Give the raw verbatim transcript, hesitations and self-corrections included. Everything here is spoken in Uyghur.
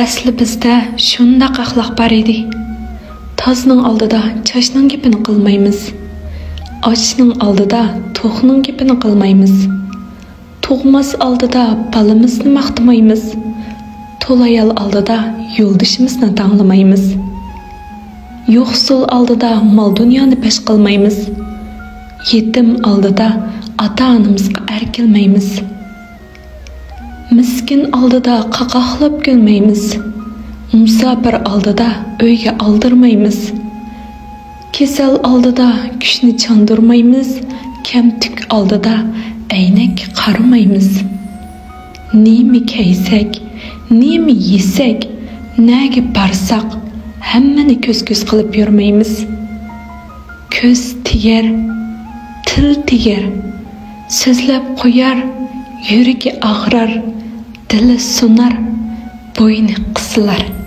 ئەسلى بىزدە شۇنداق ئەخلاق بار ئىدى. تازنىڭ ئالدىدا چاچنىڭ گېپىنى قىلمايمىز. ئاچنىڭ ئالدىدا توقنىڭ گېپىنى قىلمايمىز. تۇغماس ئالدىدا بالىمىزنى ماختىمايمىز. تولا ئايال ئالدىدا يولدىشىمىزنى داڭلىمايمىز. يوقسۇل ئالدىدا مال-دۇنيانى پەش قىلمايمىز. يېتىم ئالدىدا ئاتا-ئانىمىزغا ئەركىلمەيمىز. مىسكىن ئالدىدا قاقاقلاپ كۈلمەيمىز. مۇساپىر ئالدىدا ئۆيگە ئالدىرمايمىز. كېسەل ئالدىدا كۈچنى چاندۇرمايمىز. كەمتۈك ئالدىدا ئەينەككە قارىمايمىز. نېمە كىيسەك، نېمە يېسەك، نەگە بارساق، ھەممىنى كۆز-كۆز قىلىپ يۈرمەيمىز. كۆز تېگەر، تىل تېگەر، سۆزلەپ قويار، يۈرىكى ئاغرار، دىلى سۇنار، بوينى قىسىلار.